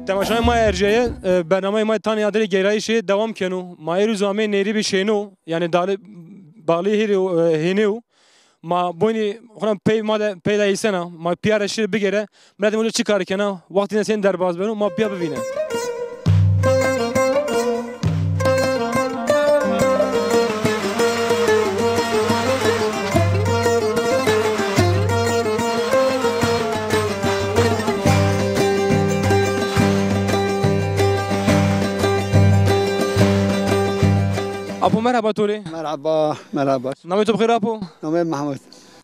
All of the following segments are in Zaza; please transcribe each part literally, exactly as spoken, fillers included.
Temaşayê ma erjeye, e, bernameyê ma Tanê Adirê Geyrayîşê dewam keno. Ma êrî zî amê Nêrîbê Şêno, yanî dalê, balê hêrê, e, hênê o. Ma bonî xo ra pey ma de, pey de eysena. Ma pîya ra şîrê bigêre. Miletê ma çi karî kena, wextê ne senî derbaz beno, ma pîya bivîne. Apo, merheba to rê. Merhaba, merhaba. Namê to bi xêr apo? Namê Mehmud.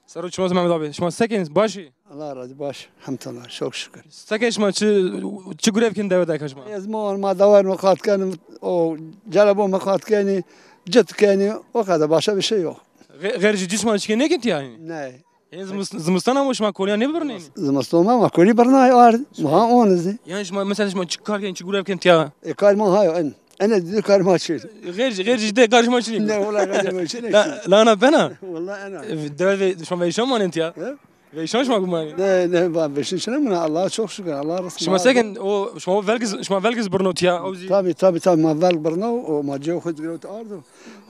Ser û çiman zî Mehmud abi. Şima se kenî, baş î? Allah razı, baş. Hamdallah, çok şükür. Se kenî şima, çi, çi gurev kenî dewe de ka şima? Ez ma, ma dawar miqat kenî, o celebo miqat kenî, cit kenî, o kadar, başka bir şey yok. Xê-, xêr jî cî şima çikê nêkenî tîya yanî? Ne. Ê zimis-, zimistan ama şima kolîya nêbirnenî? Zimistan ma, ma kolî birnay ard. Ma on zî. Yanî şima, mesela şima çi kar kenî, çi gurev kenî tîya? E, kar ma hayo, en. Ene dî kar ma çi. Xêr jî, xêr jî de kar şima çinî. Ne, wala xêr ma çinî. La, la ana bena? Wala ena. E, dewe de şima veyşan manên tîya? He? Veyşan şima gumanî? Ne, ne, va veyşan çinî mina. Allah'a çok şükür. Allah rızkı. Şima se kenî, o, şima o velg iz, şima velg iz birno tîya, o zî? Tabii, tabii, tabii. Ma velg birno, o ma cêw xo girewt ardo.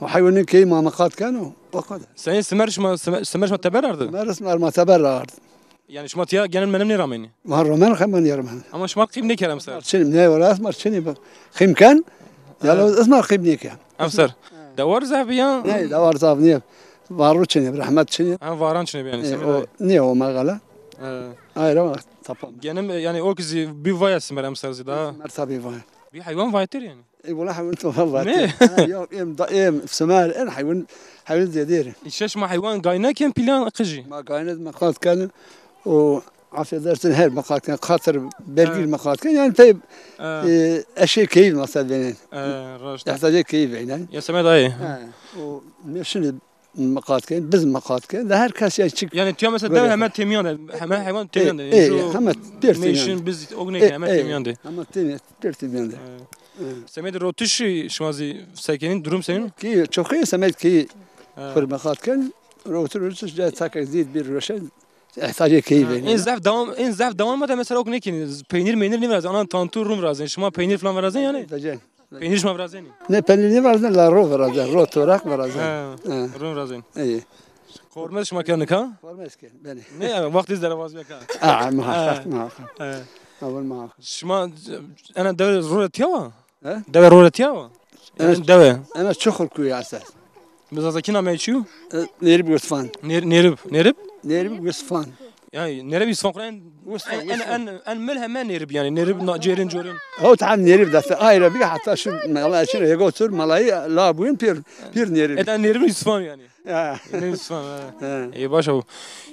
O heywanî key ma miqat keno. O kadar. Senî simer şima, simer, simer şima teber ardi? Simer, simer ma teber ard. Yanî şima tîya genim menim nêramenî? Ma romen xeman yerim. Ama şima qîm nêker emser? Çinim, ne, wala esmer çinim. Qîm ken. Yala esmer qîm nêken. Emser. Dewar zaf bi ya? Ne, dewar zaf nîye. Varru çinî, rehmet çinî. Ha, varan çinî bi yanî. E, o nîye o megale. Ayrı ama tapam. Genim, e, yanî o ki zî bi vaya simer emser zî daha. Mer tabii vaya. Bir hayvan vaytir yanî. E, wala hewin to vay. Ne? Ha, yok, em da, em, simer, en hewin, hewin zêdêr. Şeş ma heywan gayne ken, pîlan qijî? Ma gayne miqat ken, o, affedersin, her miqat ken, qatır, bergîr miqat ken, yanî pey, e, eşê keyif mesela venen. E, raşt. İhtiyacı keyif venen. Ya semed ayê. Ha, o, meşini miqat ken, biz miqat ken. De her kes ya çık. Yanî tîya mesela dewe heme têmîyan de, heme heywan têmîyan de. E, heme pêr têmîyan de. Meşin biz ogne heme têmîyan de. Heme têmîyan, pêr têmîyan de. Semedê rotişî şima zî se kenî, durum senîn? Kî, çok iyi, semed kî xur miqat ken. Rotir rotir ca takek zîd bir roşen. Ihtiyacê keyî verî. Ên zaf dewam, ên zaf dewam de mesela ok nêkenî. Peynîr meynîr nêvirazî. Anan tantû rûn virazên. Şima peynîr falan virazên yanî? Vecen. Peynîr şima virazenî? Ne peynîr nêvirazen, la ro virazen, ro toraq virazen. Ha, rûn virazen. Îyî. Kormez şima kenî ka? Kormez ken, belê. Ne yanî, wextê zerevaz beka? Ha, muhakkak, muhakkak. Ha. Awil muhakkak. Şima ena dewe ro ra tîya wa? He? Dewe ro ra tîya wa? Yanî dewe. Ena Çuxurkuyu esas. Bi zazakî nameyê çi yo? E, Nêrib Yusufan. Nêr-, Nêrib, Nêrib? Nêrib Yusufan. Yanî Nêrib Yusufan xo en, en, en, en mil heme Nêrib yanî. Nêrib na-, cêrên corên. Hot hem Nêrib deste. Ayra bir hatta şu mala için ego tur malayı la buyun pir, pir Nêrib. Eda Nêrib Yusufan yanî. Ya. Nêrib Yusufan, ha. He. Ê, baş o.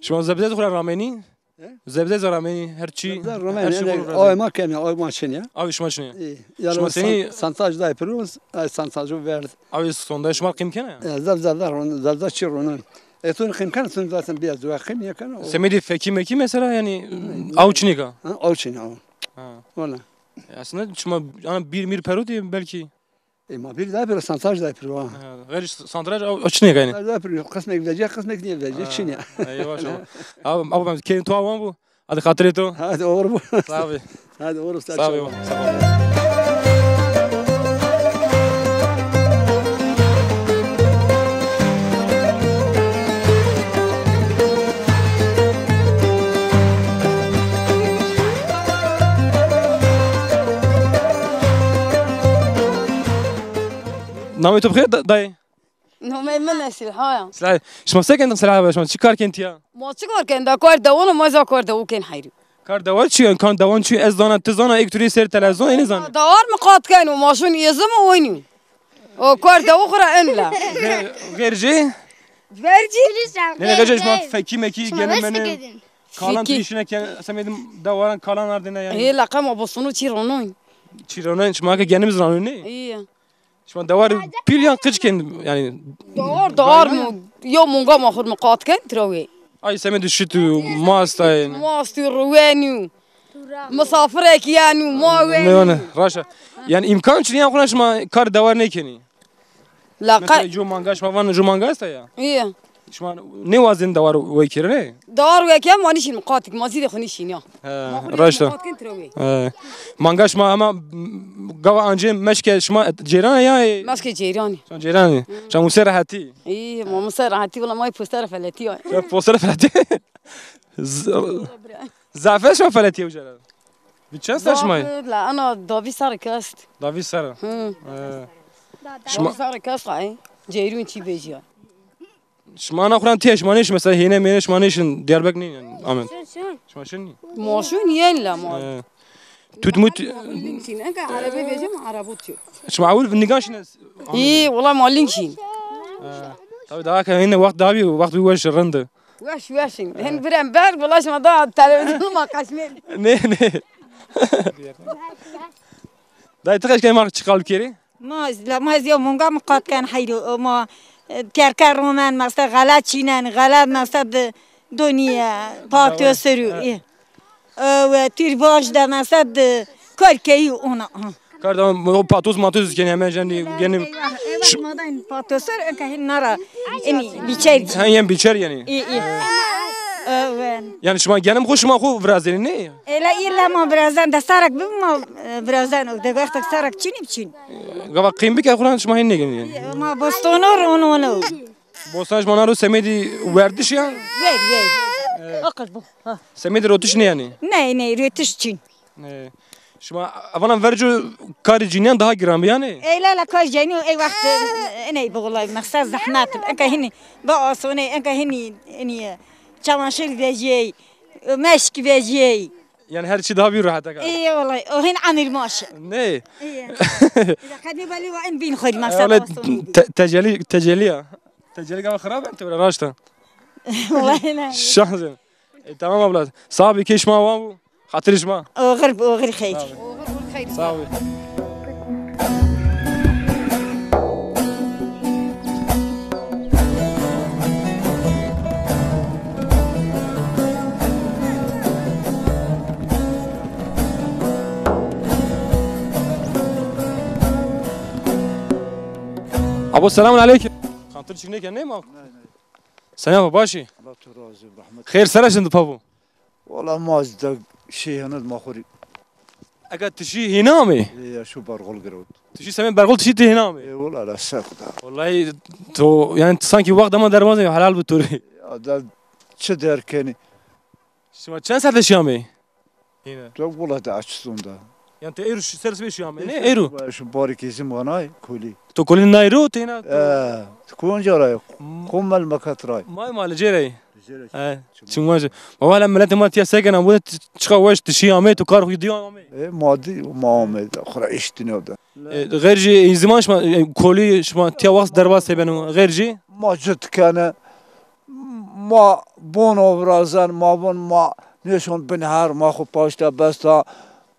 Şima zebze xo ra ramenî? He? Zebze zî ramenî, her çî, her çî xo ra ramenî. Ay ma kemî, ay ma çinî ya. Ay şima çinî ya. Şima senî? Santaj day piro, ay santajı verdi. Ay sondaj şima qîm kena ya? E, zebze, zebze, zebze çi ronan. E, tu qîm kena, tu zaten biraz dua qîm ya kena. Semedê fekî mekî mesela yanî, aw çinî ka? Ha, aw çinî, aw. Ha. Wala. Aslında şima ana bir mîr perotî belkî. E, ma bir daha bir santraj da piro ha. Ha, xêr santraj o, o çinê gaynî. Santraj da piro, qismek vecîya, qismek nîye vecîya, çinî ya. Eyvah şima. Abi, abi ben keyfim tu awan bu. Hadi xatirê to. Hadi olur bu. Sağ ol. Hadi olur. Sağ ol. Sağ ol. Namê to bi xêr da-, dayê? Namê min Silha ya. Silha, şima se kên, Silha be, şima çi kar kên tiya? Ma çi kar kên da, kar dewan, ma za kar dewan kên heyrî. Kar dewar çi yo? Kan dewan çi yo? Ez zana, ti zana, ek turî ser televîzyon, ênî zanî. Dewar miqat keno, ma şun êzim û ênî. O kar dewa xo ra en la. Xêr jê? Vercî? Ne, ne, xêr jê, şima fekî mekî, gene mene. Kalan tu işine ke, semedim dewaran kalan ardine yanî. Ê, la qe ma bosunu çî ronoyn. Çî ronoyn, şima ke genim zî ranoyn ne? Îyî. Şima dewar pîl yan qic kên yanî? Dewar, dewar mu, yo munga ma xur miqat kên tira wê. Ay semedu şitu mastayên. Mastu ruwenî. Misafirek yanî ma wenî. Ne, ne, raşa. Yanî îmkan çinî yan xuna şima kar dewar nêkenî? La qe- Mesela jo manga, şima van jo manga esta ya? Îyî. Şima nêwazên dewar wekirine? Dewar wekir ma nişîn miqatik, ma zî de xo nişîn ya. He, raşt a. Miqatik tira wê. He. Manga şima hema, m, gava ancê meşke şima cêran ya? Meşke cêranî. Şima cêranî. Şima muse rehetî. Î, ma muse rehetî, wala ma poster feletî ya. Ya poster feletî. Z-, zafe şima feletî uca ra. Bi çend ser şima yê? La ana davî serek est. Davî ser. Hı. He. Şima serek est ay. Cêrûn çî vejîya. Şima ana xuran tiye, şima nêşin mesela hêne mêne şima nêşin Diyarbekir nêşin Amed. Şima şin nî? Ma şin yên la ma. He. Tut mut. Enka arebe vejim arabo tiyo. Şima ewil nigan şin. Î, wala ma ling şin. He. Tabii daha ke hêne wext daha bir wext bir weş rindi. Weş weşin. Hen birem ber, wala şima da televîzyonu ma kaşmên. Ne, ne. Dayı tıkaş kay ma çıkal keri. Ma, ma ez ya munga miqat ken heyro, ma, e, terke romen, mesela xelet çînen, xelet mesela de doniye, patyo serû, e. E, ve tîr vaj de mesela de kar keyî ona, ha. Kar da o patos matos kenî hemen jendî genî. Evet, ma da patosor enka hin nara. Eni biçer. Ha, yen biçer yani. İ, i. Evet. Yani şima genim xo şima xo virazenî ne? Ela illa ma virazen de sarak bi ma, e, virazen o de wextek sarak çinî biçin. Gava qîm bike xuran şima hin nêgenî yani. Ma bostono ron ono. Bostan şima na ro semedî werdiş ya? Ver, ver. Akıl bu. Ha. Semedî rotiş ne yani? Ne, ne, rotiş çin. E, şima evana verco karê cinîyan daha giran bi yanî? Ey la la, karê cinîyan ey wext, e, eney bi wulay, meqsed zehmet bi. Enka hinî bi asoney, enka hinî, hinî çamaşir vecîyey, meşk vecîyey. Yani her çî daha bir rahat eka. Ey wulay, o hin emir maş. Ne? Ey. Qedî belî wa en bin xorî meqsed asoney. Te-, tecelî, tecelî ya. Tecelî gava xirab en tewra raşta. Wulay ne. Şans en. E, tamam abla. Sağ ol, key şima wan bu. Xatirê şima. Oxir, oxir xeyr. Sağ ol. Sağ ol. Abo, selamun aleyküm. Xatir çik nêken, ne ma? Ne, ne. Sen ya baş î? Allah tu razı, rahmet. Xeyr sere şindi pabo. Wala ma zî de şey hened ma xo rî. Eka ti şî hîna amê? Ê, ya şu berxol girewt. Ti şî semê berxol ti şî ti hîna amê? Ê, wala la ser da. Wallahî to yani sanki wext dema derbazê helal bi to rê. Ya da çi derkenî? Şima çend saete şî amê? Hîna. To wala da açsın da. Yani ti êru şî, ser sibê şî amê, ne? Êru. Şu barî kesim vanay kolî. To kolî nayro ti hîna? Ee, konca ray. Kom memleket ray. May malicê ray. He, çimwaje. Ma wala miletê ma tiya se kena, bu çiqa weş ti şî amê, tu kar xu dî amê. E, ma dî, ma amê de, xura îş dînyo de. E, xêr jî, e, ziman şima, e, kolî şima tiya wext derbas se beno, xêr jî? Ma cit kene, ma bono virazen, ma bon, ma nêşon bin her, ma xu paşta besta,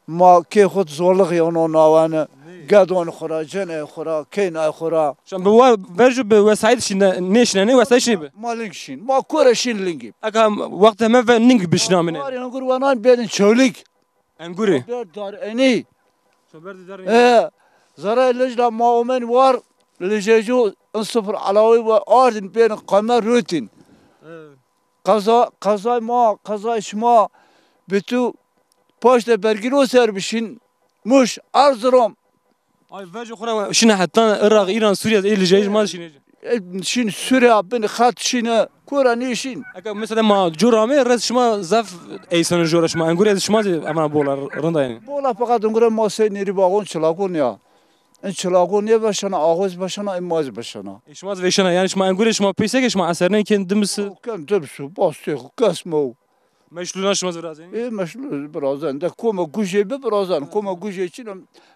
ma kê xu zorlix yono nawene, gedon xura, cenê xura, keynay xura. Şan bi wa vercu bi wesayît şine, nêşinenê, wesayît şinî bi? Ma ling şin. Ma kore şin lingî. Eka wext heme ve ning bişinamine. Mar engur wenan bêrin çewlîg. Engurî. Ber dar enî. Şan ber dar enî. E, zerayê lijla ma omen war, lijecû in sifir elawî ve ardin bêrin qeme rotîn. E. Qeza, qezay ma, qezay şima, bitû paşte bergîro ser bişin, Muş, Erzurum. Ay, vecê xo ra şine hetan Iraq, Îran, Sûrîye, ê lijeyî ma şine. E, şin Sûrîye, bin xet şine, kura nêşin. Eke mesela ma cor amê, res şima zaf eyseno jora şima, engurê şima zî emana bola, rinda yanî. Bola feqet engurê ma sey nêrî baxon çilakon ya. In çilakon nêveşena, axo zî veşena, in ma zî veşena. E, şima zî veşena, yanî şima engurê şima peyse ke şima esernê kên dimisi. Ken dimsu, bastê xo, kes mo. Meşlûlan şima zî virazenî? Ê, meşlûl virazen. De koma gujê bi virazen. Koma gujê çin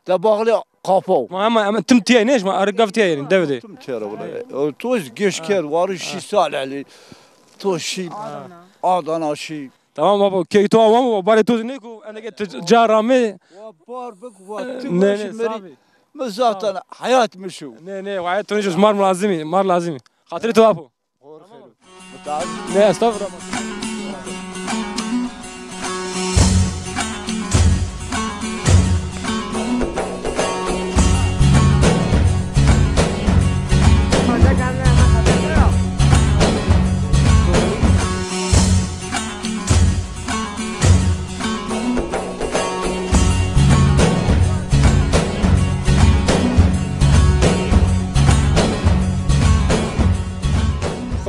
de baxlê qapaw. Ma ama, ama tim tiyay ne? Şima arı gav tiyay yani, devde. Tim tiyara wala. O toz geç kerd, warı şî sal eli. To şî. Adana şî. Tamam baba, key to ama barê to ne ku, ene ke ca rame. Wa bar bik, wa tim. Ne, ne, sabi. Mi zaten hayat mi şu. Ne, ne, hayat to ne şu, mar lazimi, mar lazimi. Xatirê to apo. Ne, estağfurullah.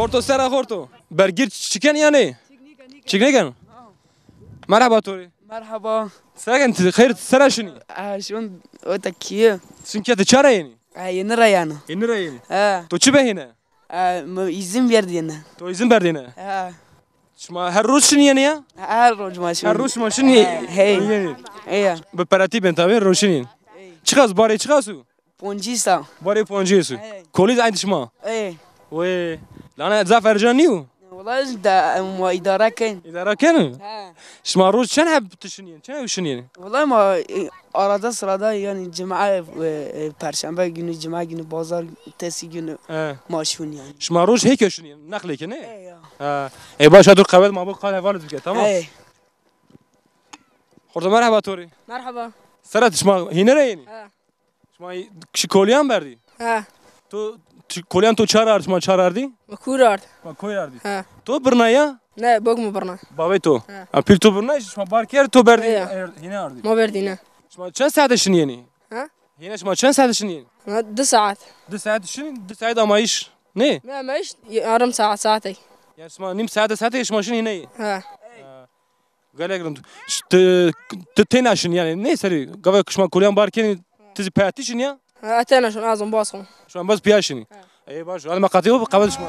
Xorto, sera xorto. Bergir çiken yanî? Çik nêken? Merheba to rê. Merheba. Seken ti, xeyr, sera şinî? E, şun o da kiye. Şin ke ti çara yenî? E, yeni ra yana. Yeni ra yenî. E. To çi behîne? E, mi izin verdîne. To izin berdîne? E. Şima her roj şinî yenî ya? Her roj ma şinî. Her roj şima şinî. E, hey. Yenî. E ya. Bi peretî ben tabi, roj şinî. Çiqas, barê çiqas o? Poncîs a. Barê poncîs o. Hey. Kolî zî eynî şima? Ey. Wê. Lana zaf ercan nîyo? Wela da ma îdare ken. Îdare keno? He. Şima roj çend heb tişinîyên? Çend heb şinîyên? Wela ma, e, arada sırada yani cuma, e, e, perşembe günü, cuma günü, pazartesi günü He. ma şun yani. Şima roj hêke şinîyên? Nexlê ke ne? Ey ya. Ha. Ey baş, ha dur qewet ma bo qal heval bike, tamam? Ey. Xorto merheba to rê. Merheba. Sera ti şima hîne ra yenî? He. Şima şi kolîyan berdî? He. To, şi kolîyan to çar ard, şima çar ardî? Mi kur ard. Ma koy ardî. He. To birna ya? Ne, bok mi birna. Babê to. He. Ha, pîl to birna, şima bar kerd, to berdî, He ya. er-, hîne ardî. Ma berdî ne. Şima çend saete şinîyenî? He? Hîne şima çend saete şinîyenî? Ma di saat. Di saet şinî, di saet amayîş. Ne? Ne amayîş? Yarım saat, saate. Yani şima nîm saete, saate şima şinî hîne yî? He. Ha. Gelek rind. Ş-, ti, ti têna şin yani. Ne serî? Gava şima kolîyan bar kenî, ti zî peyatî şin ya? Ha, têna şin, azim bas xo. Şima bas piya şinî. Ha. Ey baş, hadi ma qatî o, qewet şima.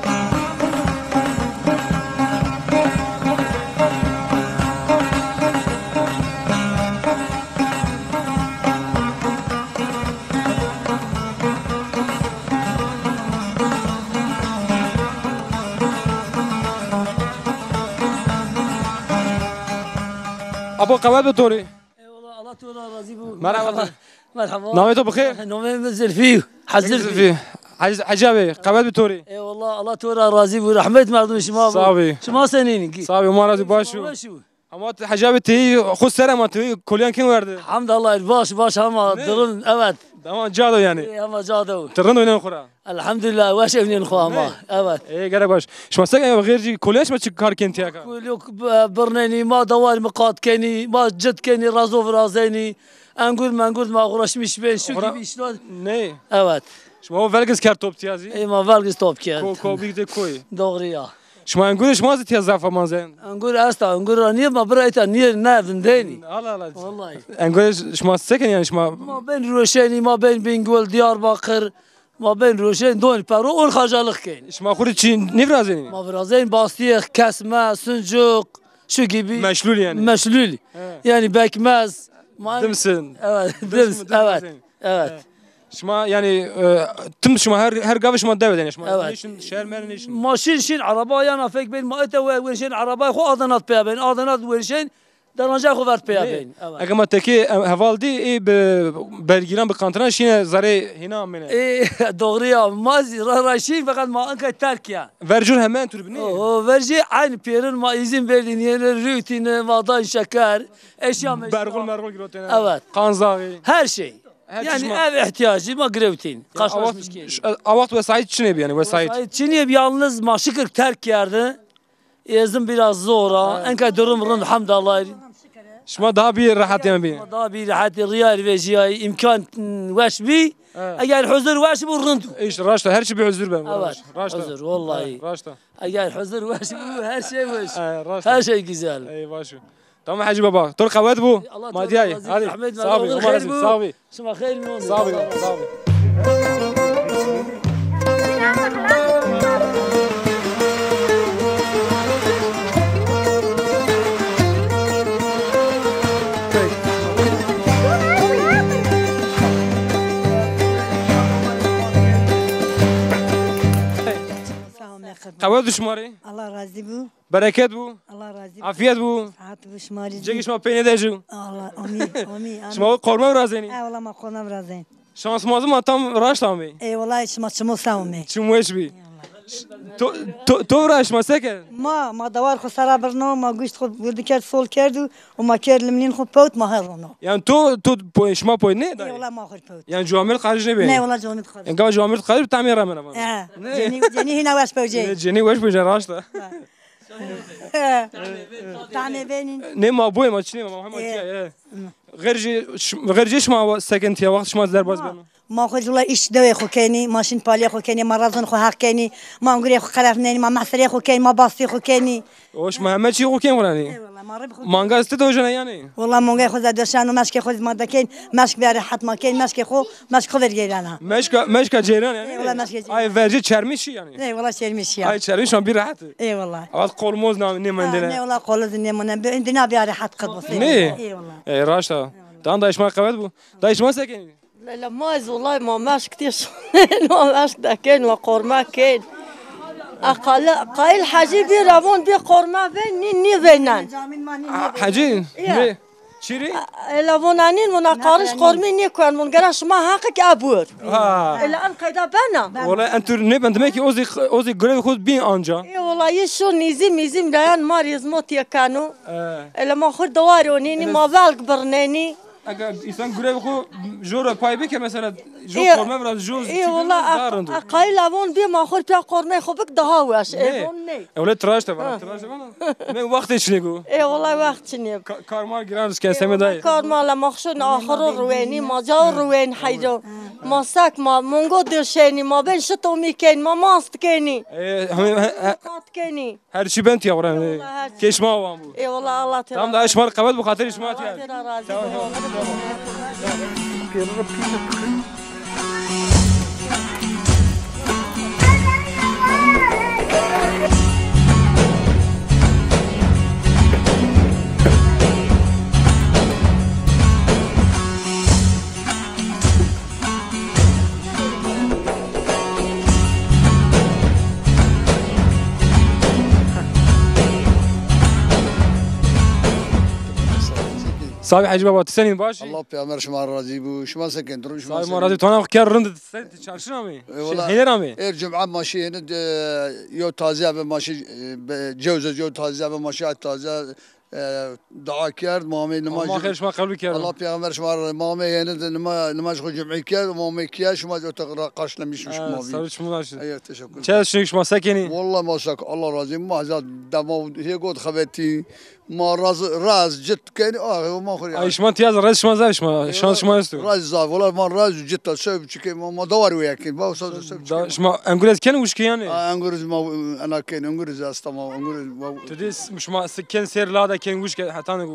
Apo, qewet bi to rê. Eyvallah, Allah to ra razî bo. Merhaba. Merhaba. Namê to bi xêr? Namê mi Zilfî. Hezir Zilfî. Hec-, Hecî abi, qewet bi to rê. Eyvallah, Allah to ra razî bo. Rehmet merdimê şima bo. Sağ ol. Şima senîn kî? Sağ ol, ma razî, baş o. Baş o. Ama Hecî abi teyî xo ser ama teyî kolîyan kin werdi. Hamdallah, baş, baş ama Ne? durum, evet. Tamam, cado yani. Ey, ama cado. Ti rind oynan xo ra. Elhamdülillah, weş ewnên xo ama. Ne? Evet. Ey, gerek baş. Şima sek, e, xêr jî kolîyan şima çi kar ken tîya ka? Kolî yok, e, birnenî, ma dawar mi qat kenî, ma cit kenî, razo virazenî. Engur mengur ma uğraşmış ben, şu Uğra- gibi işler. Ne? Evet. Şima o velgiz kerd top tîya zî? Ey, ma velgiz top kerd. Ko-, ko bîk de koy. Doğru ya. Şima engurê şima zî tîya zaf a manzen. Engur esta, engur ra nîye ma bira îta nîye ne vindenî. Allah Allah. Vallahi. Engurê şima seken yani şima? Ma ben roşenî, ma ben Bingöl, Diyarbakır, ma ben roşen don pero on xarcalix ken. Şima xo rê çi nêvirazenî? Ma virazenî bastîyex, kesme, suncuk, şu gibi. Meşlul yani. Meşlul. He. Yani bekmez. Ma Dimsin. Evet, Dimsin, dims, evet. Dimsin. Evet. He. Şima yani, e, tim şima her, her gavê şima dewe de ne şima? Evet. Nêşin, şeher mer nêşin. Ma şin şin araba yana fek ben ma ete we-, werşen arabay xo Adanat peya ben. Adanat werşen deranca xo vert peya Ne? ben. Evet. Ege ma tekê, e, heval dî, ê bi bergîran bi kantinan şîne zerê hîna amêne. E, doğru ya. Ma zî ra ra şin fakat ma anka terk ya. Vercur hemen tur bi ne? Oho, verci aynı perin ma izin verdin yeni rütine ma dan şeker. Eşya meşya. Bergul mergul girotene. Evet. Qanzaxî. Her şey. Her yani çeşit ma- ev ihtiyacı ma girewtîn. Karşılaşmış ki. A wext wesayît çinê bi yani, wesayît. Wesayît çinê bi, yalnız ma şükür terk kerdi. Ezin biraz zor ha. Evet. Enka durum rind, hamdallah. Şima daha bir rahat yani bir. Daha bir rahat, riyar vejiyay, imkan, m, weş bi. Evet. Eger huzur weş bu rind. İşte raşta, her şey bir huzur ben. Evet. Raşta. Huzur, vallahi. Evet, raşta. Eger huzur weş bu, her şey weş. Evet, raşta. Her şey güzel. Ey, baş o. Tamam Hacı Baba. Tor qewet bu. Allah Madiyay. Hadi. Rahmet, sağ ol. Sağ ol. Sağ ol. Şima xeyr mi oldu? Sağ ol. Sağ ol. Sağ ol, merhaba. Qewet şima rê. Allah razı bu. Bereket bu. Allah razı olsun. Afiyet bu. Saat bu şima rê. Cegê şima peynê de ju. Allah, amin, amin, amin. Şima qorme virazenî? E, wala ma qorme virazenî. Şansmazî ma tam raşt amê. E, wala şima çimo sağ amê. Çim weş bî. Eyvallah. To, to, to vira şima seke? Ma, ma dawar xo sera birno, ma guşt xo wirdi kerd, sol kerdu, û ma kerd limlîn xo pewt, ma her rono. Yani to, to po-, şima poy ne? E, wala ma xo pewt. Yani cuamêrd qarij nêbênî? Ne, wala cuamêrd qarij. Yani gava cuamêrd qarij tamê ramena vana. E, cenî, cenî hîna weş pewcê. Cenî weş pewcê, raşt a. Tamê vênîn. Nê ma boyê ma çinê ma, ma hema çiya ye. Xêr jê şim-, xêr jê şima wa-, seken tîya wext şima derbaz beno. Ma xo zî wela îş dewê xo kenî, ma şin palê xo kenî, ma razon xo heq kenî, ma ungurê xo qerefnenî, ma mehserê xo kenî, ma bastî xo kenî. O şima heme çî xo kenî xo ra nî? Eyvallah, ma rib xo. Manga ez ti de hojana yanî? Wela mangay xo zî doşeno, meşkê xo zî ma de kenî, meşk bîya rehet ma kenî, meşkê xo, meşk xo vergêrena. Meşka, meşka ceyran yanî? Eyvallah, meşkê ceyran. Ay vercî çermî şî yanî? Eyvallah, çermî şî yanî. Ay çermî şan bî rehet. Eyvallah. Awaz qol moz na nêmendene. Ha, ne wela qol zî nêmendene. Bi indi na bîya rehet qid bo. Nê? Eyvallah. Ey raşt a. Tamam, dayê şima qewet bo. Dayê şima se kenî? Leyla, ma ez wulay ma meşk tê şonên, ma meşk dekên, ma qorme kên. A qali-, qayil Hecî bî revon bî qorme vên, nî, nî vênen. Ha, Hecî? Ya. Nê? Çirî? Ela vona nîn, vona qariş qormî nî kuen, von gera şima heqik e bur. Ha. Ela en qeyda bena. Wala en tur nêben, demek ki o zî, o zî grev xud bîn anca. E wala yi şo nîzî mîzîm leyan ma rêzmot yekeno. E. Ela ma xur dewar onînî, ma velg birnenî. Eke însan gurevê xo jor ra pay bike, mesela, jo qorme vira, jo çi bike, daha rind o. Ê, wala, a, a, qayil avon bê ma xo pîya qormey xo bik daha weş. Ê, von ney. Ewle tiraş de vana, tiraş de vana. Me wextê çinê go. Ê, wala wext çinê. Ka-, karmar giran riske, semê dayê. Karmar la ma xo axiro ruwenî, ma cao ruwen heyro. Ma sek ma, mongo döşenî, ma ben şitomî kenî, ma mast kenî. Ê, hemi, he, he. Kat kenî. Her çî ben tiya wren. Eyvallah, her çî. Keşma wan bu. Eyvallah, Allah Teala. Tamam da şima qewet bu xatir şima tiya. Allah Teala razı olsun. Sabî Hecî Baba, ti senîn, baş î? Allah peyxamber şima razî bû. Şima se kenî, durum şima senîn? Sabî ma razî, tona xo ker rind, ti çarşin amê? Hêner amê? Êr cuma ma şî hêni, e, yew tazîya be ma şî, e, be, cewze yew tazîya be ma şî, ay tazîya E, dua kerd, ma amey nimaj. Allah xêr şima qebul kerd. Allah peyxamber şima ra, ma amey hêni de nima-, nimaj xo cumî kerd, ma amey kiya şima zî oteq ra qarşilemîş şima bî. Sağ ol, şima da şi. Eyvallah, teşekkür. Çe şinî şima se kenî? Walla ma sak, Allah razî, ma za dema hê got xebetî, ma raz, raz cit kenî, ah, ma xo. Ay şima tiya raz şima zaf şima, şans şima esto. Raz zaf, walla ma raz cit a, sew çike ma, ma dawar weyekî, ma sew, sew çike. Şima engurez kenî wişkî yanî? A, engurez ma, ena kenî, engurez esta ma, engurez ma. Ti dî şima kenî ser la de kenî wişkî, heta ne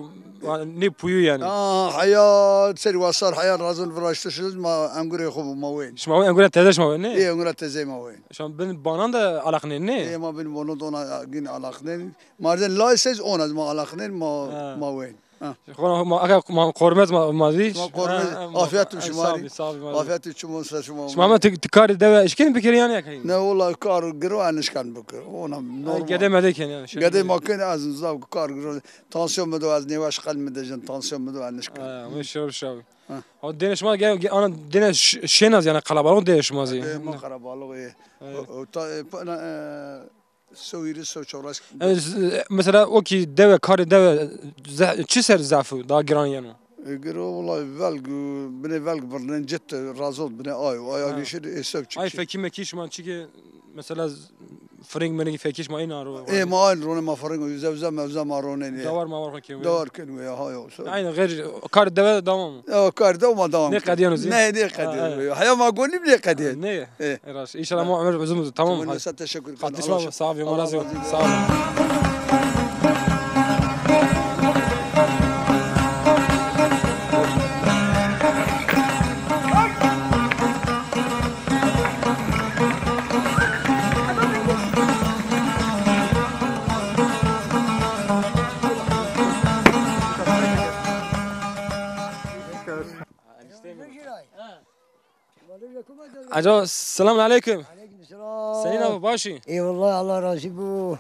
nê puyu yanî. Aa, heya, serî wasar, heya razin viraştişiz, ma engurê xo ma wên. Şima wên engura teze şima wên, ne? Ê, engura teze ma wên. Şima bin banan de alaqnên, ne? Ê, ma bin banan de ona gin alaqnên. Mardin laysez ona ma alaqnên, ma, ma wên. Ha. Xona ma, aka ma qormez ma, ma zî. Ma qormez. Ha, ha, afiyet şima. Sağ ol, sağ ol. Afiyet şima, ser şima. Şima ma ti, ti karê dewe eşkenî bikerî yanî ya kenî? Ne, wala kar giro, ez nişken bikir. Ona normal. Gede mede kenî yanî. Gede ma kenî, ez zaf kar giro. Tansiyon mi do, ez nêweş qelb mi dejin, tansiyon mi do, ez nişken. Ha, ama şirab şirab. Ha. O dêne şima ge-, ge-, ana dêne ş-, şên a zî yanî, qelebalix dêne şima zî. Dêne ma qelebalix ê. Evet. O, o ta, e, pa, na, e, sewîrî, sew çewres. E, z-, mesela o kî dewe, karê dewe ze-, çi ser zaf o, daha giran yeno? E, giro wela velg, binê velg birnên cit, razot binê ay, ay, ha, agişir, e, sew çik. Ay fekî mekî şima çike, mesela z-, firing miring fekî şima êna ro? E, ma ayn ronê, ma firing, uza uza mewza ma ronê nê. Dawar mawar xo kên wê. Dawar kên wê, ha yo. Aynı xêr, kar dewe dewam. Ya, kar dewe ma dewam. Nêqedîyeno zî? Ne, nêqedîyeno. Ha, evet. Heya ma gonî nêqedîyeno. Ne? E. E, raşt. Înşallah ma ömür uzun uzun. Tamam. Sen teşekkür ederim. Xatir şima, sağ ol, Allah razı olsun. Sağ olun. Alo, selamun aleyküm. Aleyküm selam. Senîn a bo, baş î? Eyvallah, Allah razî bo.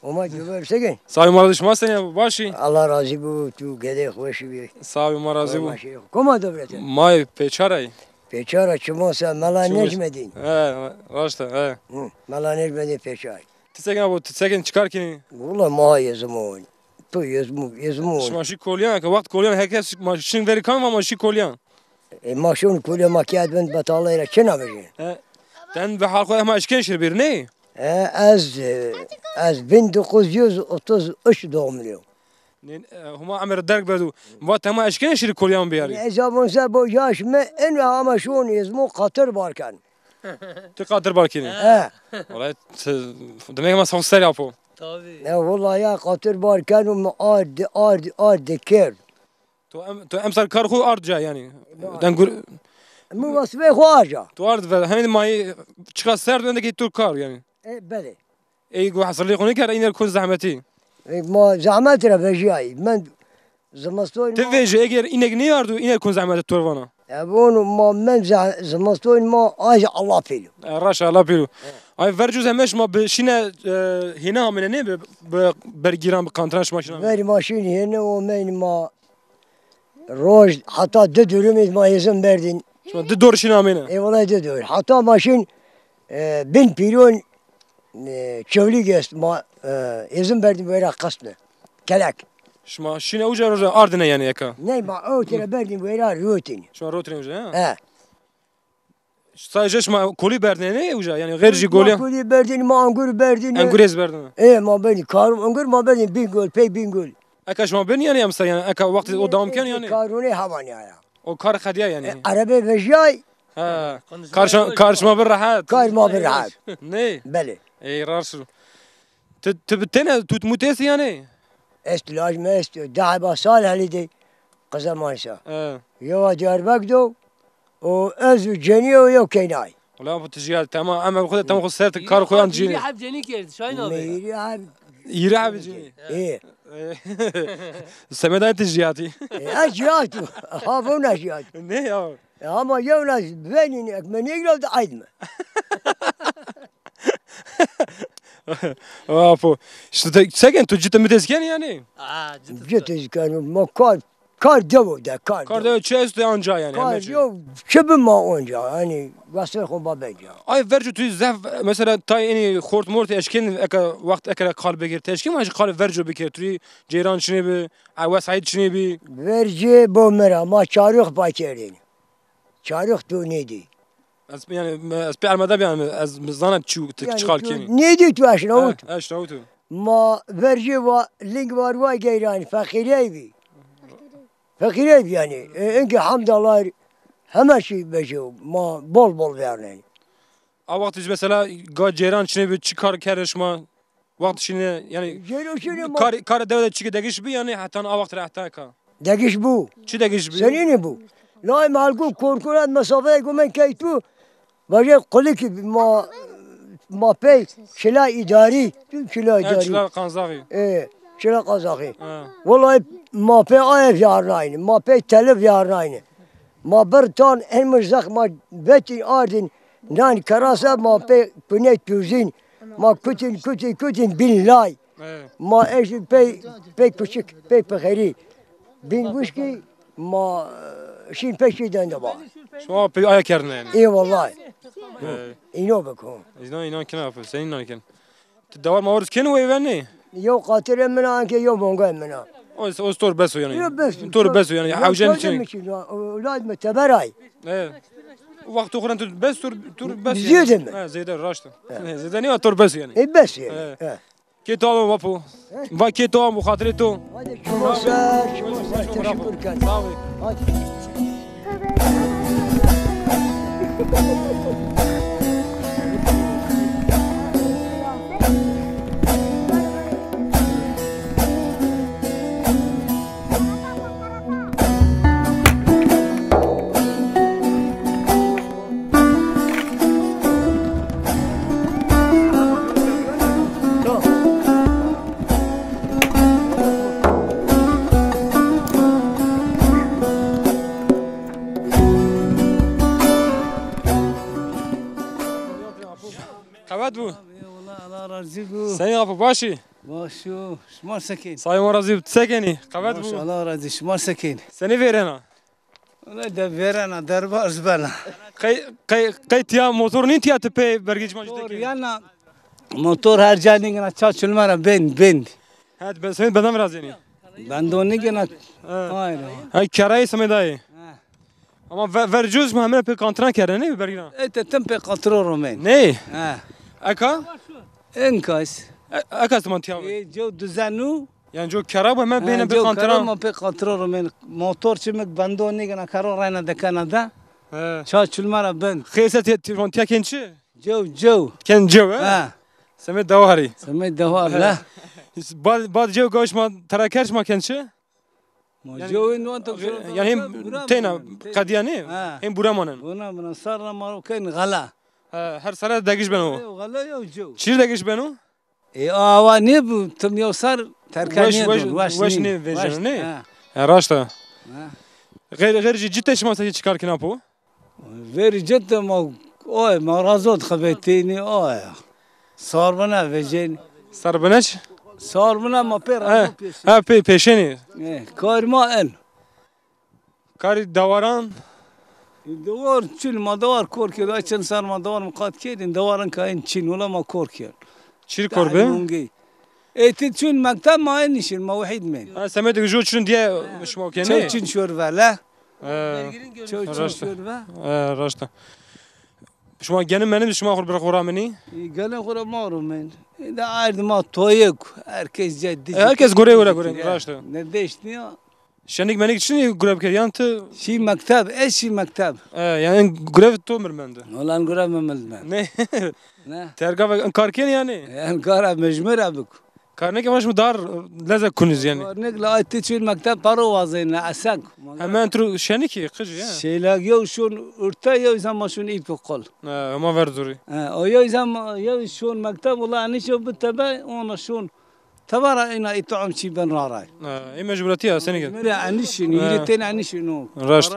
Oma cuma se kenî? Sağ ol, ma razî, şima senîn a bo, baş î? Allah razî bo, tu gede xweş bî. Sağ ol, ma razî bo. Koma dewlete? Ma Pêçar a yî. Pêçar a, çima se, Mela Necmedîn. He, raşt a, he. Hı, Mela Necmedîn Pêçar. Ti se kenî a bo, ti se kenî, çi kar kenî? Wala ma yê ziman. To yê ziman, yê ziman. Şima şî kolyan, ke wext kolyan, her kes ma şin verî kan, ma şî kolyan. E, ma şon kolê ma kerd bin betalay ra çina vejê. E, ten bi hal xo hema eşken şir bir, ne? E, ez, e, ez bin dokuz yüz otuz üç doğumluyum. Nê, e, Huma emir derg berdu. Va tema eşkene şirî kolyan biyarî. Ez avon se bo yaş mi en ve ama şon ez mo qatir barken. Ti qatir barkini. He. Vallahi ti, demek ma sağ ser yapo. Tabii. Ya vallahi ya qatir barken mi ard, ard, ard kerd. To em, to emsal kar xo ard ca yani. Den gur. Mi vasfê xo arca. To ard ve hem ma çıka serd ben de ki tur kar yani. E, belê. Ey go hazırlığı konu kar iner kun zahmeti. E, ma zahmet ra vejiyay. Men zimiston. Ti ma vejî eger inek nêardu, iner kun zahmeti torvana. E, onu ma men zah-, zimiston ma aj Allah pêro. E, raş Allah pêro. Ay vercuz hemeş ma bi şine, e, hêne amine ne bi, bi bergiran bi kantran şima şina. Ver maşin hêne o men ma Roj heta di dûrimî ma êzin berdîn. Şima di dor şîn amêne? Ê wellay di dor. Heta ma şîn, e, bin pîron, e, çewlîg est ma, e, êzin berdîn wêra qesme. Kelek. Şima şîne uca roja ardine yanî eka? Ney ma ewtire berdîn wêra rotîn. Şima rotîne uca ya? He. Sadece şima kolî berdinê nê uca? Yanî xêr jî golî. Kolî berdin, ma angur berdin. Angur ez berdin. E, ma berdin. Kar angur ma berdin Bingöl, pey Bingöl. Eka şima berdin yanî emser yanî eka wextî o dewam ken yanî. Karûnê hevanî aya. O kar xediya yanî. E, erebê vejiyay. Ha. Kar şima, kar şima bir rahat. Kar ma bir rahat. Ne? Belê. Ey raşu. Ti, ti bi tene tut mut esti yanî? Est laj mi est, di heba sal helî de qize mansa. He. Yewa Diyarbek do, o ez û cenî o yew keynay. Ulan bu tijî ya, tamam, ama bu kadar tamam, xo ser kar koyan cînî. Hîrê heb cenî kerd, Şahin abi. Hîrê heb. Hîrê heb cenî. Ê. Semedayê tijî ya tî. E, ez cîhat. Ha, bu ne cîhat? Ne ya? E, ama yew ne benîn, ekmenî yew de ayd mi? Apo. Ştu te, seken tu cite mi desken yanî? Aa, cite. Cite keno, ma kar, kar devo de, kar. Kar devo çi esto anca yanî? Kar yo, çi bi ma onca, yanî, vasfê xo ma benca. Ay vercu tu zef, mesela tay eni xort mort eşkin, eka, wext ekere kal bigir, teşkin ma qal vercu bikir, tu ceyran çinê bi, a wesayît çinê bi. Verci bo mira, ma çarux pa kerdin. Çarix tu nêdî. Ez, yanî, ez pê elmada bî, yanî, ez zana çi, ti çi xal kenî. Nêdî tu eşnawit. He, eşnawit. Ma vercê va, ling var va geyranî, feqîrey bî. Feqîrey bî yanî. E, inkî hamdallah, heme şey vejê, ma bol bol vernenî. A wextî mesela ga ceyran çinê bi, çi kar kerdê şima? Wext şîne, yanî, kar, kar dewe de çike degiş bi, yanî, hetan a wext ra heta ka? Degiş bu. Çi degiş bi? Senînî bu? Lay malku korkurat mesafeyê gumen key tu, vajê qulikî ma, ma pey çila îdarî, tu çila îdarî. Çila Qanzaxî. E, çila Qanzaxî. Wellahî ma pey aye vîyarnayne, ma pey tele vîyarnayne. Ma bir tan en mi zex ma vetîn ardîn nan kerasa ma pê kunê tuzîn. Ma kutîn, kutîn, kutîn bîn lay. Evet. Ma eşî pey, pey kuçik, pey pixerî. Bîn wişkî ma şîn pey şî dende ba. Şima pey aya kerdine yanî? Ê wellahî. Evet. Îno biko. Înan, înan kena yapı. Sen înan ken. Ti dewar mawar kenî weyve nê? Yew qatirê min a, enke yew mongayê min a. O, o tor bes o yanî. Yew bes. Tor bes o yanî. Hewcen çin. Ewlad mi teberay. Evet. Wexto xo tu bes tor, tor bes. Zêde mi? Ha, zêde raşt. Evet. Zêde nîya tor bes yanî. E, bes yanî. Evet. Kê to amo bapo. Va kê to amo, xatirê to. Hadi şima ser, şima ser, teşekkür ken. Sağ ol. Hadi. Qewet bû. Eyvallah, Allah razî bû. Senî apo, baş î? Baş o. Şima se kenî? Sayê ma razî bû. Se kenî? Qewet bû. Baş, Allah razî. Şima se kenî? Senî vêrena? Wele de vêrena, derbaz bena. Qey, qey, qey tiya motor nîn tiya ti pê bergê cima jî dekê? Motor yana, motor her ca nîgina ça çilme ra bên, bên. Ha, ben semêd bendan virazenî. Bendo nîgina. Ha. Hayır. Ha, kerayê semêdayê. Ha. Ama ver, ver cuz mi hemine pê kantran kerdene, ne bergina? E, te tim pê kantro romên. Ne? Ha. Eka? Enkas. E, eka ti man tiya. E, cew duzenu. Yanî co kera bu hemen bêne bi qantira. Ma pê qantira ro men. Motor çimik bendo nêgena kero reyna dekena de. He. Ça çilme ra ben. Xêse te, te, te kên çi? Cew, cew. Kên cew, he? He. Semê dewarî. Semê dewar la. Bad, bad cew gaş ma tera kerç ma kên çi? Ma cew in wan to. Yanî hem teyna qediya nê? Hem bura manen. Buna, buna sarra ma ro kên xela. He, her sere degiş beno. Xela yo cew. Çir degiş beno? E, awa nêbû, tim yew ser terka nêdon, weş, weş nê vejeno, nê? Ha. Ya, raşt a. Ha. Xêr, xêr jî cite şima se çi kar kena po? Verî cite ma, oy, ma razot xebetênî, oy. Sarbine vejên. Sarbine çi? Sarbine ma pê razot pêşên. Ha, pê, pêşenî. E, kar ma en. Karî dewaran? Dewar çin, ma dewar kor kerd. Ay çend ser ma dewar miqat kerdin. Dewaran kayên çin, wela ma kor kerd. Çir kor bi? Ê ti çun mekteb ma en nişin, ma wehîd men. Ha, semedik jo çun diye şima kenê? Çew çin şorve le. Çew çin şorve. Raşt a. Şima genim menim şima xur bir xura menî? Genim xura ma ro men. De erd ma toyek, herkes ceddi. Herkes gore gore gore, raşt a. Ne deşt niya. Şenik menik çinî grev kerd yan ti? Şî mekteb, ez şî mekteb. E, yanî grev to mir mend. Olan grev mi mend mend. Ne? Ne? Terga ve kar kenî yanî? En kara mecbur abik. Kar neke ma şima dar leze kuniz yanî. Kar nek la ti çün mekteb paro wazeyne esek. Hemen tru şenik ki qıcı ya. Şeyla yew şun urta yew zaman şun ilkokul. E, ama ver zuri. E, o yew zaman yew şun mekteb, ula anişo bitebe ona şun. Tebara ina îtaam çî ben raray. Ha, ê mecburîyetî ya, senî ke? Mera enişin, îrê tên enişin o. Raşt.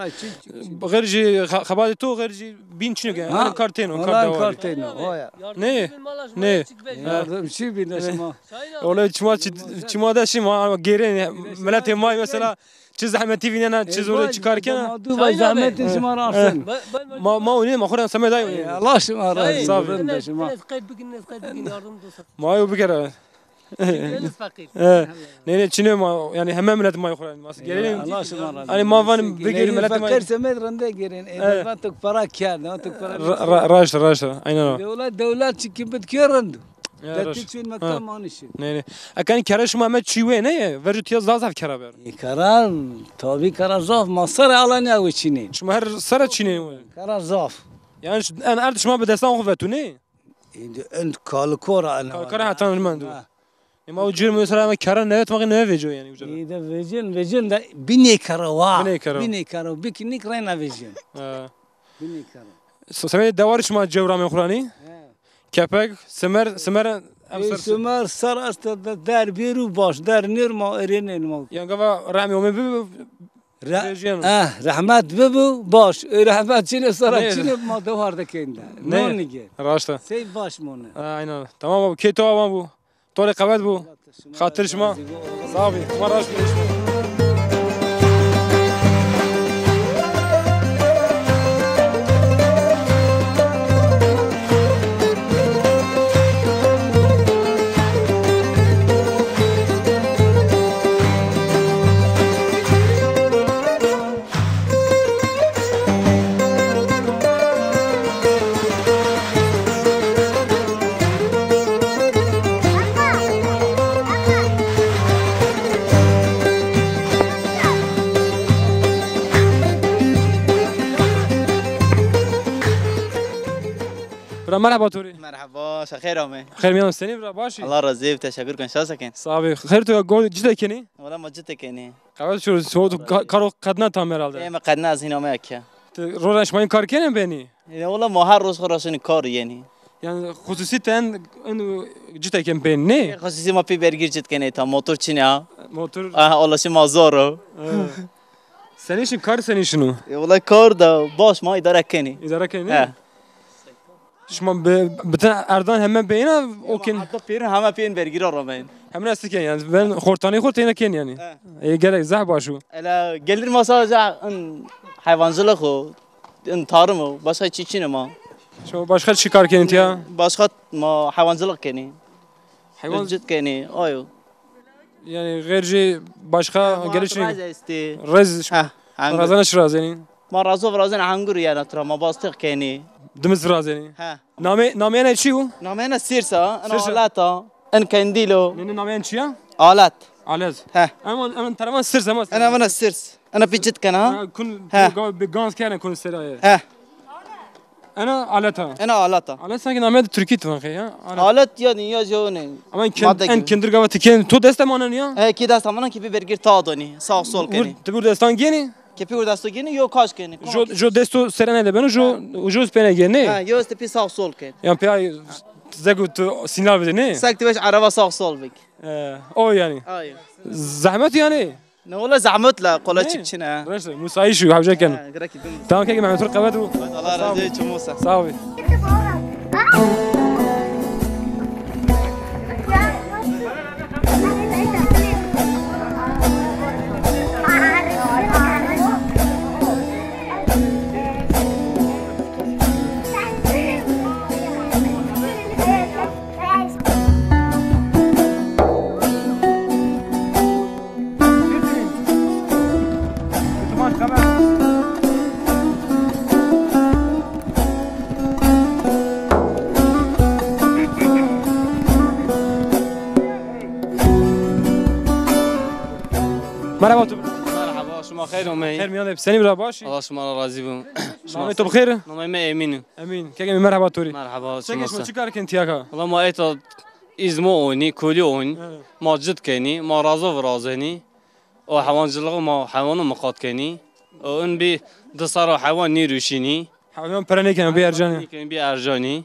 Xêr jî xe-, xebatê to xêr jî bîn çin ke. Ha? Kar tên o, kar dewar. Kar tên o, hoya. Ne? Ne? Yardımcı bin de şima. Olay çima çi-, çima de şima gêrên, miletê ma mesela çi zehmetî vînena, çi zor çi kar kena. Ma du va zehmetî şima ra arsen. Ma, ma onî ma xora semedayê. Allah şima razî. Sağ olun. Şima. Qeyd bikin, qeyd bikin, yardım dostum. Ma yo bikere. Geliriz fakir. He. Ne ne çinê ma, yanî heme milet ma xo. Mas gelelim. Allah şima razı. Hani ma van bigir milet ma. Fakir semed rende girin. E, va tok para kerd, va tok para. Ra-, ra-, raşt, raşt. Aynen o. Dewlet, dewlet çi kim bit kê rend. Deti çün mekta manişi. Ne ne. Akan kere şima me çiwe ne? Vercu tiya zaf zaf kera ber. E, kera, tabi kera zaf, ma sere Alanya we çinê. Şima her sere çinê. Kera zaf. Yani şu, en erd şima bi destan xo vetu ne? Îdî en kalikora en. Kalikora hatan mendo. Ha. Ema o cir mesela ama kara nevet maqî neve veco yani uca. Îdî vecin, vecin de binê kara wa. Binê kara. Binê kara, bikinik reyna vecin. Ha. Binê kara. So-, semê dewar şima cewra me xurani? He. Kepek, simer, simer, em ser. Simer, ser asta de der bêru baş, der nêr ma erênên ma. Yan gava rehmê Homê bi, Re-, vejîyeno. Eh, rehmet bibu, baş. Ê rehmet çinê sara çinê ma dewar de kên de. Ne? Non nige. Raşt a. Sey baş mone. Ha, aynen. Tamam abi. Kê to awan bu. To rê qewet bu. Xatir şima. Sağ ol. Şima raşt bî. Bira, merheba to rê. Merheba, se xêr amê. Xêr mîyan, senî bira, baş î? Allah razî bi, teşekkür ken, şa se ken. Sağ ol. Xêr to ya, go-, cite kenî? Wala ma cite kenî. Qewet şo, so tu ka-, karo qedna tam herhalde. Ê, mi qedna ez hîna me ke. Ti roja şima kar kenê benî? E, wala ma her roz xo ra şinî kar yenî. Yani xusûsî ten, en cite ken benî, ne? E, xusûsî ma pî bergîr cit kenê ta, motor çinê ha. Motor. Aha, ola şima zor o. E. Senî şin, kar senî şino? E, wala kar da baş ma îdare kenî. Îdare kenî, ne? He. Şima bi-, bütün erdan heme beyna o kin. Hatta pêrin heme pên vergîra rameyin. Hemine siken yani. Ben xortanî xort teyna ken yani. He. E, gerek zah başu. Ela gelir masa za in hayvancılık o, in tarım o, başka çi çin ma. Şima başka çi kar ken tiya? Başka ma hayvancılık keni. Hayvan- Cit keni, ayo. Yani xêr jî başka gelişini. Rez estî. Rez. Ha, razana çi razenî? Ma razo virazenî hangur yana tra ma bastix kenî. Dimiz virazenî. Ha. Name, nameyene çi bu? Nameyene Sirsa, en Sirsa. Alata, en Kendilo. Ne, ne nameyene çi ya? Alat. Alez. He. Ama, ama taravan sirs ama. Ena vana sirs. Ena pî cit kena. Ha, kun, He. Bi gans kene kun seraye. He. Ena aleta. Ena alata. Alet sanki namê de Türkî tu ya. Alet. Alet yani ya jo ne. Ama en kend-, Madde en gibi. Kendir gava tiken tu deste manen ya. He, ki deste manen ki bir vergir ta doni. Sağ sol Vur, keni. Tu vur destan geni. Kepi vur desto geni yo kaş keni. Jo, jo desto serene de beno jo, jo pene geni. Ha, yo este pi sağ sol ken. Yani pe ay zegu tu sinyal vede ne? Sak tu beş araba sağ sol bik. Ee, o yani. Ay. Zahmet yani. Ne ola zahmet la, kolay Ne? Çık çine. Burası, musayîş û hewce ken. Ha, gerek ki dün. Tamam, keke Mehmet Turk, qewet û. Allah razı olsun, Musa. Sağ ol. Merhaba tu. Merhaba, şima xeyr omey. Xeyr miyan de, senî bira, baş î? Allah şima ra razî bo. Namê tu bi xeyr? Namê mi Emîn. Emîn. Keke mi merhaba to rê. Merhaba, çi kar kenî tîya ka? Wela ma eta îzmo onî, kolî onî. Evet. Ma cit kenî, ma razo virazenî. O heywancılığı ma heywanû miqat kenî. O in bî di serra heywan nîruşînî. Heywan pere nêkenî, bî ercanî. Nêkenî, bî ercanî.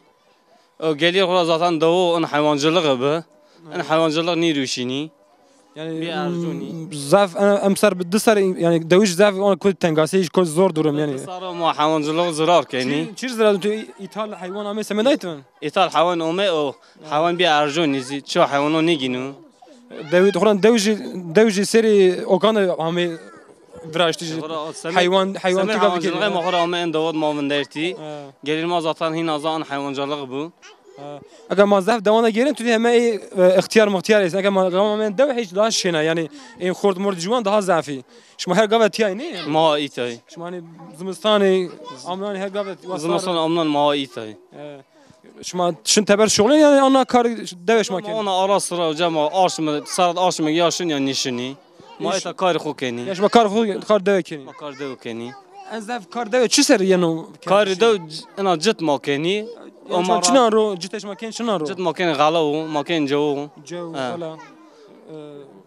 O gelîr xo ra zaten dewo in heywancılığı bi. In heywancılığı nîruşînî. Yani, Bî ercanî. Zaf, em, emser bi di ser, yani dewij zaf, ona kod tengasî, kod zor durum yani. Di serra ma heywancılığı zirar kenî. Çi, çi zirar tu ithal heywan amê semedayt mi? Ithal heywan ome o. Heywan bî ercanî zî, çi heywanû nêgînû. Dewij, xuran dewij, dewij serî okan amê viraştî. Heywan, heywan tu gavî kenî. Ma xora ame en dewod ma vindertî. He. Gelîr ma zaten hîna zan heywancılığı bu. He. Eke ma zaf dewana gelin tu heme ê, e, ixtiyar mixtiyar ês. Eke ma gama men dew hiç daha şêna. Yani en xort mort ciwan daha zafî. Şima her gava tiyay ne? Ma îtay. Şima hani zimistanê, amnanê her gava wasar. Zimistan amnan ma îtay. He. Şima şin teber şuxulên yani ana kar dewe şima kenî? Ona ara sıra hocam, aşmı, saat aşmı ya şin ya nişini. Ma eta kar xo kenî. Ya şima kar xo, kar dewe kenî? Ma kar dewe kenî. En zaf kar dewe çi ser yeno? Kar dewe c-, ena cit ma kenî. Ama çinan ro, cit şima ken çinan ro? Cit ma ken xala o, ma ken cewo. Cewo, xala.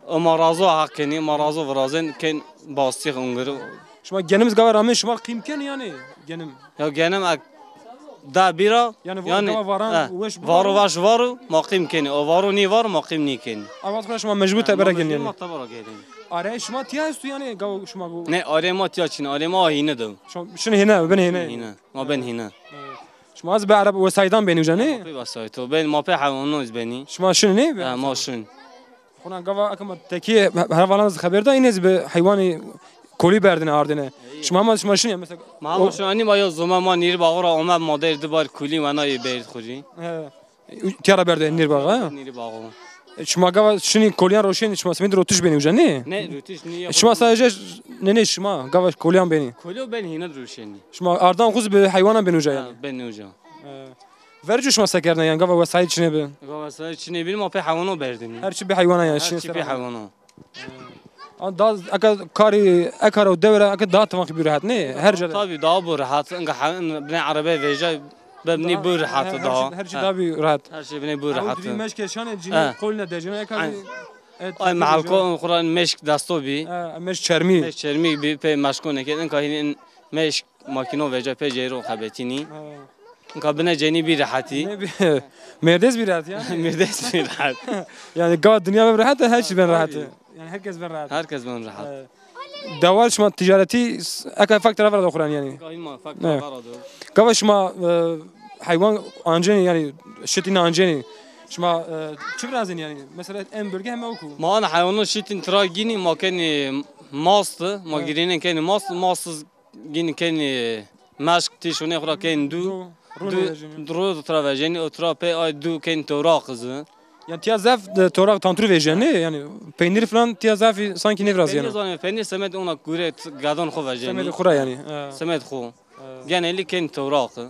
Ama razo haq kenî, ma razo virazen ken bastî ungiri. Şima genim gava ramê şima qîm kenî yani genim? Ya genim ek da bîra, yani, yani, gava varan, e, weş varu, vaş varu, ma qîm kenî. O varu nî varu, ma qîm nî kenî. Avat xo şima mecbur tebera genî yani. Ma tebera genî. Arê şima tiya estu yani gava şima go. Ne, arê ma tiya çin, arê ma hîne de. Şin hîne, ben hîne. Hîne, ma ben hîne. Şima az be araba wesaydan beni uca ne? Pê wesayto, ben ma pê heywanû iz beni. Şima şin ne? Ha, ma şin. Xona gava akama teki her valan xeber da, inez bi heywanî kolî berdine ardine. Şima ama şima şin ya mesela. Ma ama şin, anî ma yo zoma ma nîrî baxura ome ma der di bar kolî wena yê berd xurî. He. Tiyara berde nîrî baxa, ha? Nîrî baxu. E, şima gava şinî kolîyan roşên, şima semedî rotiş benî uca ne? Ne, rotiş nî. E, şima sadece ne ne şima gava kolîyan benî. Kolî ben hîne roşenî. Şima ardan xuz bi heywanan benî uca yani. Ha, ben uca. E. Vercu şima se kerdine yani gava wesayît çinê bi? Gava wesayît çinê bi, ma pê heywanû berdinî. Her çi bi heywana yani. Her çi bi heywanû. An da aka karî, e, karo dewe ra aka daha tamam bir rahat ne? Her ca. Tabii daha bu rahat. Inga ha-, in-, bine araba veja, bebni bu rahat daha. Her çi daha bir rahat. Her çi bine bu rahat. Meşke şane cini kolüne dejene aka. Ay mehalko in Kur'an meşk dasto bi. Meşk çermî. Meşk çermî bi pe meşko neket. Inka hîn meşk Makîno veca pê ceyro xebetînî. Ha. Nika bine cenî bî rehetî. Ne bî? Merdes bî rehet ya. Merdes bî rehet. Yani ga dinya ben rehet, her çi ben rehet. Tabii. Yani herkes ben rehet. Herkes ben rehet. Evet. Dewal şima ticaretî s-, eka fak terafa ra da xuran yani. Gahî ma fak terafa ra da. Gava şima, e, heywan ancenî yani şitîne ancenî. Şima, e, çi virazên yani? Mesela en bölge heme oku. Ma ana heywanû şitîn tira gînî ma kenî mast, ma girênên kenî mast, mast Gîn kenî meşk tîşonê xwu ra kenî dû. Dû, dû, rûnê vejînî. Dû, rû tira vejênî, o tira pê ay dû kenî tewraq zî. Yani tiya zaf, e, tewraq tantûrî vejîyenî, yani peynîr falan tiya zafî sanki nêvirazîyeno. Peynîr zanê, peynîr semed ona gure t-, gedon xwu vejênî. Semedê xwu ra yani. Ha. Semed xwu. Ha. Genelî kenî tewraq. Ha.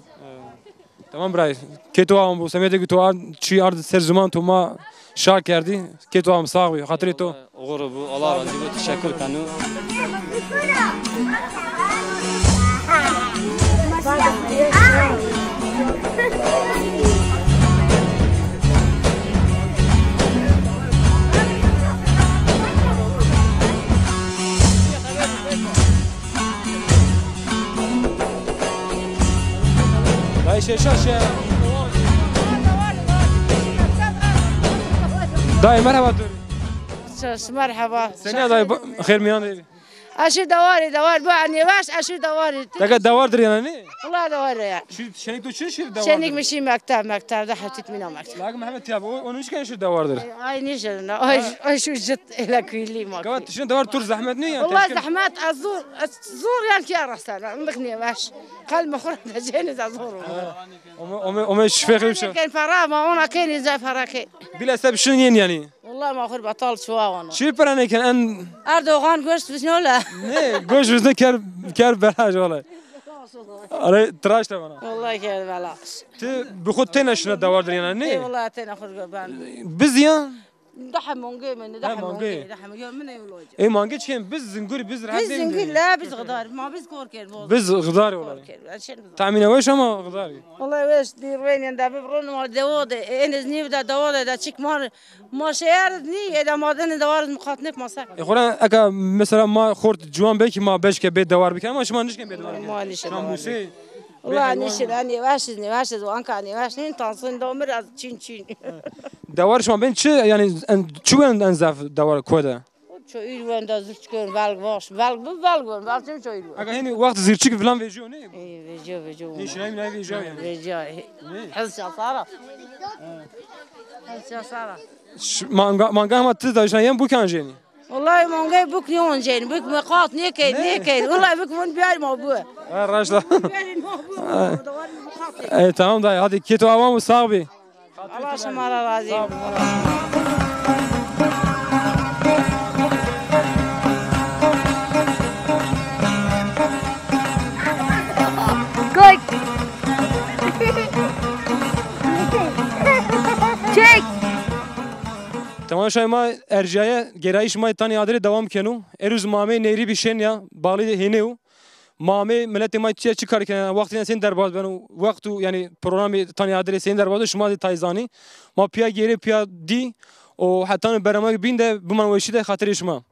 Tamam bray. Kê to am bu. Semedê ki to ard, çi ard ser ziman to ma şa kerdî. Kê to am, sax bî. Xatirê to. Oxir bû. Allah razî bo. Teşekkür kenu. Dayı Şeşaş ya. Dayı merhaba dur. Ses, merhaba. Sen ya dayı, xêr miyan de. Eşî dewarî, dewar bu, anî baş, eşî dewarî. Teke dewar dir yanî ne? Wala dewar ya. Şu şenik tu çi şir dewar? Şenik mi şî mekteb, mekteb de hetit mina mekteb. Lagim hevet ya, o, onu hiç şir dewardır. Ay nişin, ay, ay şu cit ele küyli mak. Kavat tişin dewar tur zahmet ne ya? Wala zahmet, az zor, az zor yan ki arasana, mık ne baş. Kalma xura da ceniz az zor. Ome, ome, ome şifê xeyr şe. Ken para ma ona ken za para ke. Bila seb şin yen yanî. Wala ma xur batal çuwa wana. Çi para ne ken en. Erdoğan goşt viznola. Ne, goşt vizne ker, ker belaj wala. Are tıraş da bana. Wala ker belaj. Ti bi xud têne şina dewardir yanî ne? Ey wala têne xur ben. Biz ya. Daha mongê mi, daha mongê, daha mongê. Yo, min ew loca. Ey mangê çiyen biz zingurî, biz rehet. Biz zingurî la, biz xidar. Ma biz kor kerd. Biz xidar wala. Kor kerd. Tamîne weş ama xidar. Wala weş, dîr weynên de bibron ma dewo de, eniz nîv de dewo de, de çik ma, ma şeyer nî, ê de ma dene de wariz muqatnep ma ser. E xora eka mesela ma xort ciwan belki ma beşke bê dewar bikin ama şima nişken bê dewar bikin. Ma nişken dewar bikin. Wala nişin, en nêweş iz, nêweş iz, anka nêweş nîn, tansiyon do mir ez çîn çîn. Dewar şima bên çi, yanî en, çi wen en zaf dewar ko de? Çoyîr wen de zirçik wen, velg vaş, velg bi velg wen, velg çim çoyîr wen. Aga hênî wext zirçik filan vejîyo ne? Ê, vejîyo, vejîyo. Hê şinay minay vejîyo yanî. Vejîyo. Hezya sara. Hezya sara. Manga, manga hema ti da şinay yem bukan jênî. Wellahî mangey buk nêoncên, buk meqat nêkey, nêkey. Wellahî buk vun biyar ma bu. Ha, raşt la. Biyar ma bu. E, tamam dayı, hadi kê to awa mı, sağ bî. Allah şima ra razî. Good. Çek. Temaşayê ma erjaye, gêrayîş ma Tanî Adirê dewam keno. Erûz ma amey Nêrîbî Şenya, Balî Hênê yo. Ma amey miletê ma çiye çi kar kena, wextê sên derbaz beno, wext û yanî programê Tanî Adirê sên derbaz o, şima zî tay zanî. Ma pîya gêrê pîya dî û heta no bernamek bîn de biman weşî de xatirê şima.